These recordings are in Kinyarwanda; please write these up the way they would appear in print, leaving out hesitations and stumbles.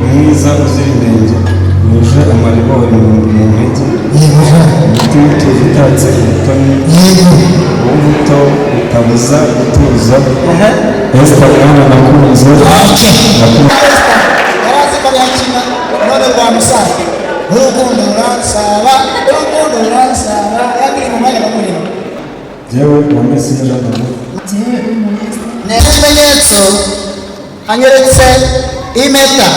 Umwiza uzira inenge, wuje amaribori mu ntege, Yego Jean. Umutima utuje utatse ubutoni, Yego. Ubuto butabuza gutuza. Esita mwana nakunze, nakunze. Yari azi ko yakina none rwa musaza. Urukundo ruransaba, urukundo ruransaba, yaguriye mu mwanya bamurimo. Jyewe wa Mesiya Jean d'Amour. Jyewe Uwimpuhwe. Ni ikimenyetso anyeretse impeta.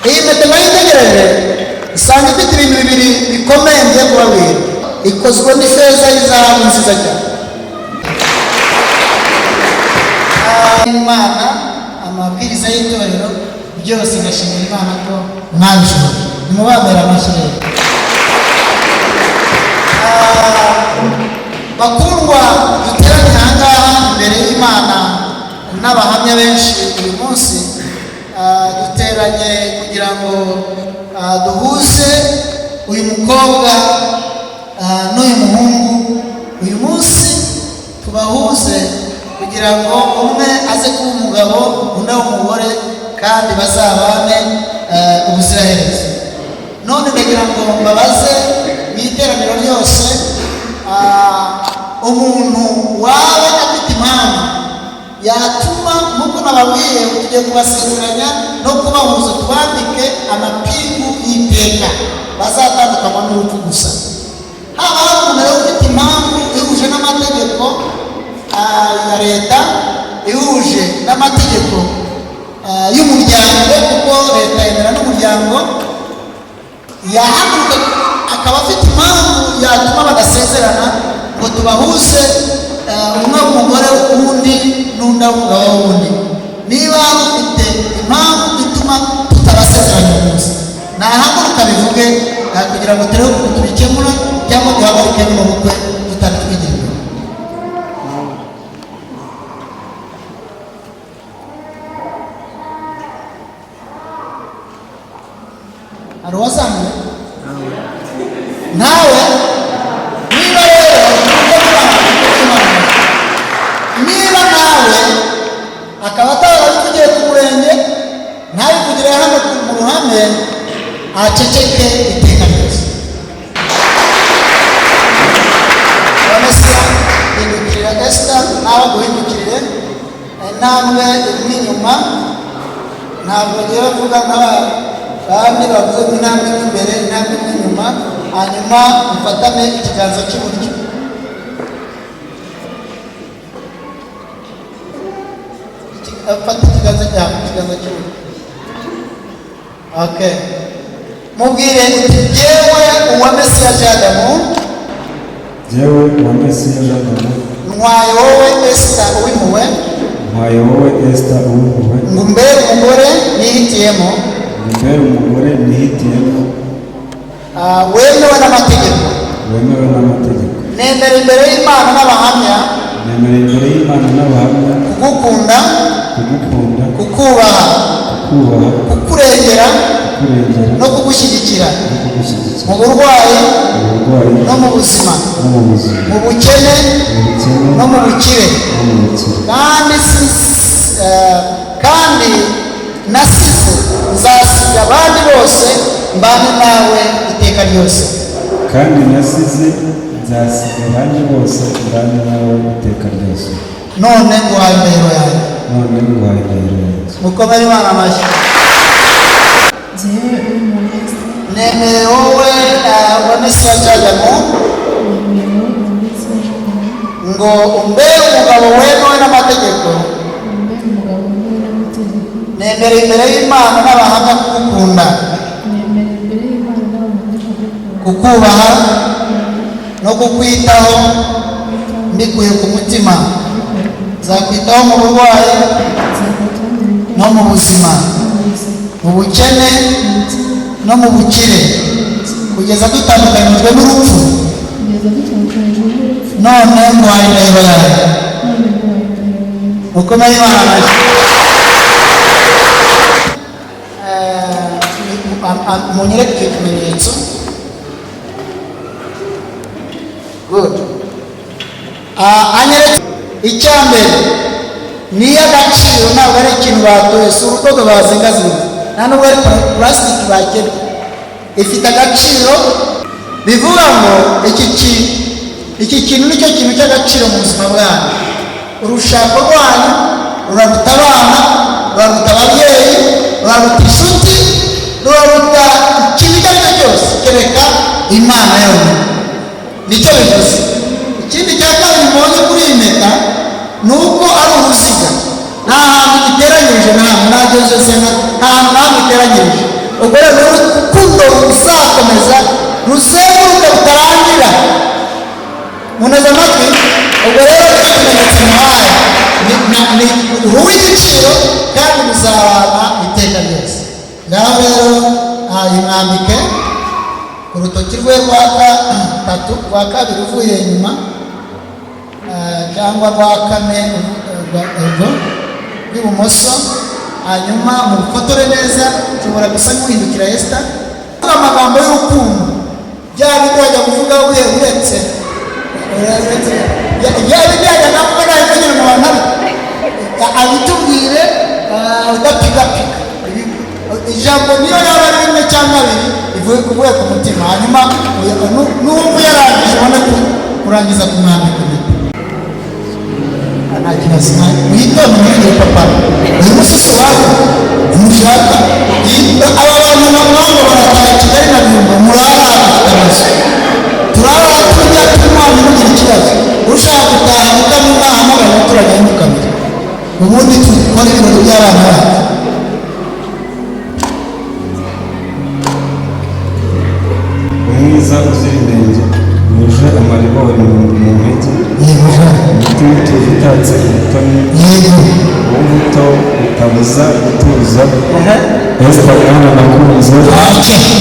Iyi mpeta nayitegereje usanga ifite ibintu bibiri bikomeye ngiye kubabwira. Ikozwe n'ifeza y'izahabu nziza cyane. Imana, amabwiriza y'itorero byose, ngashimira Imana ko mwabishoboye. Nimubambere amashyi rero. Bakundwa, duteraniye aha ngaha imbere y'Imana n'abahamya benshi uyu munsi, duteranye kugira ngo duhuze uyu mukobwa n'uyu muhungu. Uyu munsi tubahuze kugira ngo umwe aze kuba umugabo, undi abe umugore, kandi bazabane ubuziraherezo. None ndagira ngo mbabaze mu iteraniro ryose, umuntu waba afite impamvu yatuma, nk'uko nababwiye, tugiye kubasezeranya no kubahuza, tubambike amapingu y'iteka bazatandukanywa n'urupfu gusa. Haba hari umuntu rero ufite impamvu ihuje n'amategeko ya leta, ihuje n'amategeko y'umuryango, kuko leta yemera n'umuryango, yahaguruka akaba afite impamvu yatuma badasezerana ngo tubahuze, umwe umugore w'undi n'undi umugabo w'undi? Niba ufite impamvu ituma tutabasezeranya uyu munsi, nahaguruka bivuge, kugira ngo turebe ukuntu tubikemura cyangwa duhagarike buno bukwe tutari twigira imbere. Hari uwazamuye? Nawe niba rero, niba nawe akaba atarabivugiye ku murenge, ntabivugire hano mu ruhame, aceceke iteka ryose. Vanessa, hindukirira Esita, nawe aguhindukirire. Intambwe imwe inyuma. Ntabwo ngiye bavuga nk'abandi bavuze ngo intambwe imwe imbere, intambwe imwe inyuma. Hanyuma mufatane ikiganza cy'iburyo. Fata ikiganza cyawe, ikiganza cy'iburyo. Okay, mubwire uti: "Jyewe uwa Mesiya Jadamu." Jyewe wa Mesiya Jean d'Amour. Ntwaye wowe Esita Uwimpuhwe. Ntwaye wowe Esita Uwimpuhwe. Ngo umbere umugore nihitiyemo. Ngo umbere umugore nihitiyemo. Wemewe n'amategeko. Wemewe n'amategeko. Nemera imbere y'Imana n'abahamya. Nemera imbere y'Imana n'abahamya. Kugukunda. Kugukunda. Kukubaha. Kukubaha. Kukurengera. Kukurengera. No kugushyigikira. No kugushyigikira. Mu burwayi. Mu burwayi. No mu buzima. No mu buzima. Mu bukene. Mu bukene. No mu bukire. No mu bukire. Kandi nasize, nzasiga abandi bose mbane nawe iteka ryose. Kandi nasize, nzasiga abandi bose mbane nawe iteka ryose. None nguhaye indahiro yanjye. None nguhaye indahiro yanjye. Mukomere Imana amashyi. Jyewe Uwimpuhwe. Nemeye wowe wa Mesiya Jadamu. Nemeye wowe Uwamesiya Jadamu. Ngo umbere umugabo wemewe n'amategeko. Umbere umugabo wemewe n'amategeko. Nemera imbere y'Imana n'abahamya kugukunda. Nemera imbere y'Imana n'abahamya kugukunda. Kukubaha no kukwitaho mbikuye ku mutima. Nzakwitaho mu burwayi. Nzakwitaho mu burwayi. No mu buzima. No mu buzima. Mu bukene. Mu bukene. No mu bukire, kugeza dutandukanyijwe n'urupfu. Kugeza dutandukanyijwe n'urupfu. None nguhaye indahiro yawe. None nguhaye indahiro yanjye. Mukomere Imana amashyi. Munyereke icyo kimenyetso. Good. Anyereke icya mbere ni iy'agaciro, ntabwo ari ikintu batoye, si urudodo bazingazinze. Nta nubwo ari purasitiki bakebye, ifite agaciro. Bivuga ngo iki kintu nicyo kintu cy'agaciro mu buzima bwanyu. Urushako rwanyu ruraruta abana, ruraruta ababyeyi, ruraruta inshuti, ruraruta ikintu icyo ari cyo cyose, kereka Imana yonyine. Nicyo bivuze. Ikindi cya kabiri mbonye kuri iyi mpeta ni uko ari uruziga, nta hantu giteranyirije, nta hantu nageze senga, nta hantu na hamwe iteranyirije. Ubwo rero ni urukundo ruzakomeza ruzenguruka rutarangira. Muneze amatwi. Ubwo rero nicyo kimenyetso muhaye, ni uw'igiciro kandi muzabana iteka ryose. Ngaho rero ayimwambike ku rutoki rwe rwa gatatu, rwa kabiri uvuye inyuma, cyangwa rwa kane rwa rw'ibumoso, hanyuma mufotore neza. Ushobora gusa nk'uhindukira Esita, uvuga amagambo y'urukundo, bya bindi wajya kuvuga uretse bya bindi yajyaga avuga nabimenyere mu bantu, ariko abitubwire udapigapiga. Ijambo niyo yaba ari rimwe cyangwa abiri ivuye kuvuye ku mutima, hanyuma n'uwumva uyarangije ubone kurangiza kumwambika impeta. Nta kibazo, witonde muri papa. Uyu munsi si uwawe, ntushaka aba bantu bamwanga barataha Kigali na Byumba. Murara dufite amazu, turara turya tunywa, ntugire ikibazo. Ushaka gutaha mukamira, ahamagara umuturage w'Mukamira, ubundi dukore ibirori by'abana bacu. Umwiza uzira inenge, wuje amaribori mu ntege, Yego. umutima utuje utatse ubutoni, Yego. uw'ubuto butabuza gutuza. Esita mwana nakunze,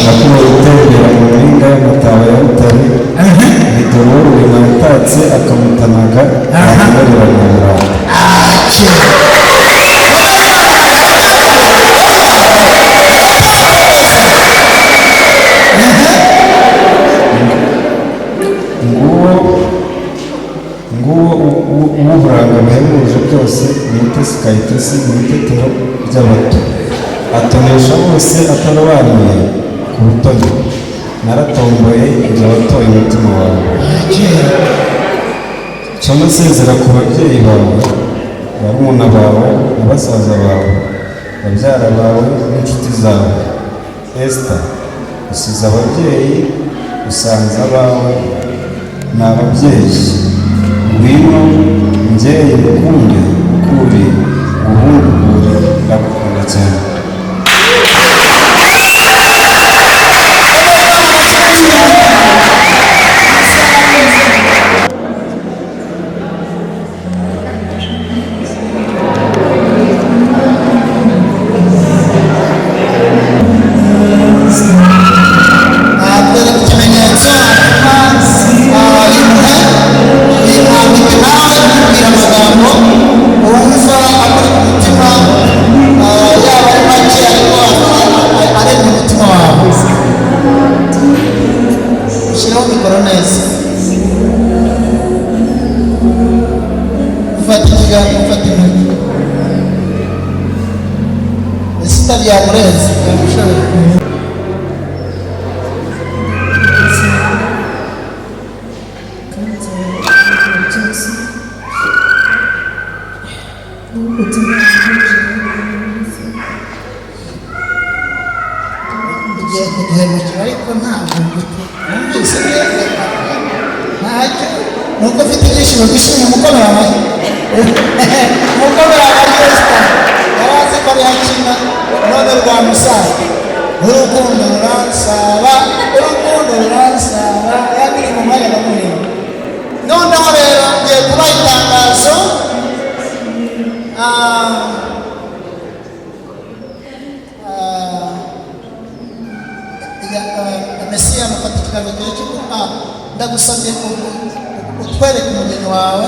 nakuye utembera mu mpinga y'amataba ya Butare, imitobo Rurema yatatse akamutanaga, wamubarira nyaburanga. Ake. Nguwo uw'uburanga buhebuje byose, umutesi kayitesi mu itetero ry'abato, atonesha bose atarobanuye ku butoni. Naratomboye njya watoye umutima wawe. Camo nsezera ku babyeyi bawe, barumuna bawe na basaza bawe, babyara bawe n'inshuti zawe. Esita, usize ababyeyi, usanze abawe ni ababyeyi. Ngwino mbyeyi, ngukunde ukuri, nguhungure, ndagukunda cyane. Twereka ikimenyetso, hanyuma imuhe, uyimwambike, nawe umubwira amagambo wumva akuri ku mutima, yaba ari make ariko aremye umutima wawe. Ushyiraho mikoro neza, ufata ikiganza, ufata intoki. Esita byamurenze, byamushoboye. Kandi nzabikora byose n'ubutumwa Ugiye kuduhemukira, ariko ntabwo numvise neza ntacyo. Nuko ufite ibyishimo byishimye, mukomera amashyi, mukomera amashyi. Esita yari azi ko ariho akina, none rwamusaza. Urukundo ruransaba, urukundo ruransaba, yabiri mu mwanya ndamureba. Noneho rero ngiye kubaha itangazo. Mesiya, mufata ikiganza cyawe cyo ndagusabye utwereke umugeni wawe,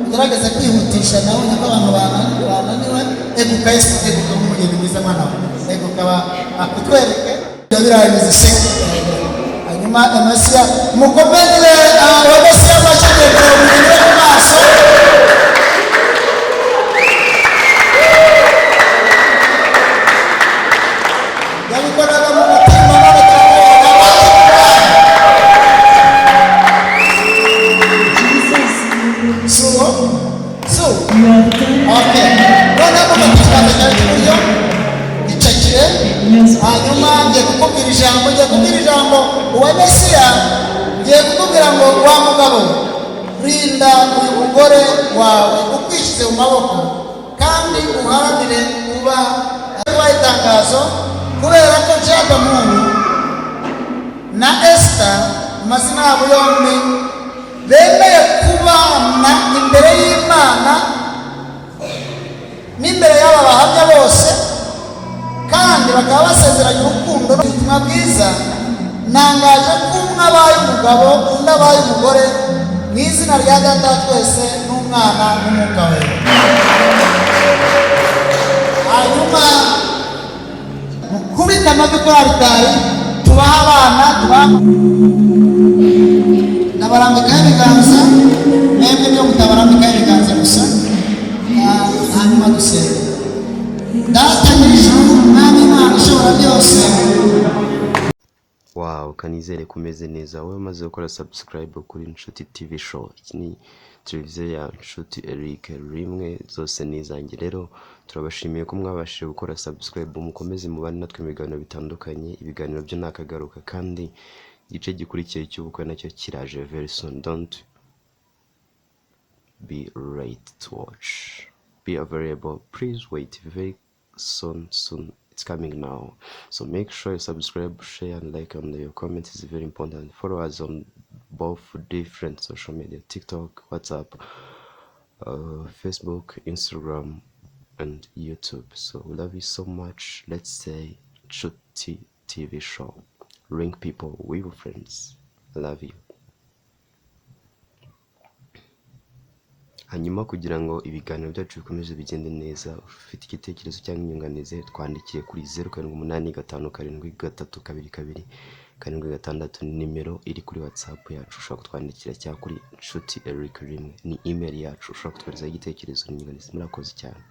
ugerageze kwihutisha, nawe ko abantu bananiwe. Eguka Yesu, eguka nk'umugeni mwiza, mwana wawe, eguka akutwereke ibyo birangiza se. Hanyuma Mesiya, mukomere wa Mesiya amashyi, kureba umugeni we mu maso. Hanyuma ngiye kukubwira ijambo, ngiye kubwira ijambo uwa Mesiya. Ngiye kukubwira ngo: wa mugabo, rinda uyu mugore wawe ukwishyize mu maboko, kandi uharanire kuba kubaha itangazo, kubera ko Jadamuntu na Esita, mu mazina yabo yombi, bemeye kubana imbere y'Imana n'imbere y'aba bahamya bose, kandi bakaba basezeranye urukundo n'ubutumwa bwiza. Ntangaje ko umwe abaye umugabo, undi abaye umugore, mu izina rya Data wa twese n'Umwana n'Umwuka Wera. Hanyuma mukubite amavi kuri aritari, tubahe abana, tubahe. Ndabarambikaho ibiganza, mwebwe byo mutabarambikaho ibiganza gusa. Hanyuma dusenga. Data nyir'ijuru, Mwami Imana ishobora byose. Wow, kanizere ko umeze neza, wowe umaze gukora subscribe kuri Inshuti TV Show. Iki ni televiziyo ya Nshuti Eric rimwe, zose ni izanjye. Rero turabashimiye ko mwabashije gukora subscribe. Mukomeze mubane natwe mu biganiro bitandukanye. Ibiganiro byo nakagaruka, kandi igice gikurikiye cy'ubukwe nacyo kiraje very soon. Don't be late to watch, be available, please wait. Very soon, soon, it's coming now. So make sure you subscribe, share and like, and your comment is very important. Follow us on both different social media: TikTok, WhatsApp, Facebook, Instagram and YouTube. So we love you so much. Let's say Nshuti TV Show, ring people with friends. I love you. Hanyuma kugira ngo ibiganiro byacu bikomeze bigende neza, ufite igitekerezo cyangwa inyunganizi, twandikire kuri 0785722276, ni nimero iri kuri WhatsApp yacu, ushobora kutwandikira, cyangwa kuri Nshuti Eric rimwe, ni email yacu, ushobora kutwoherezaho igitekerezo n'inyunganizi. Murakoze cyane.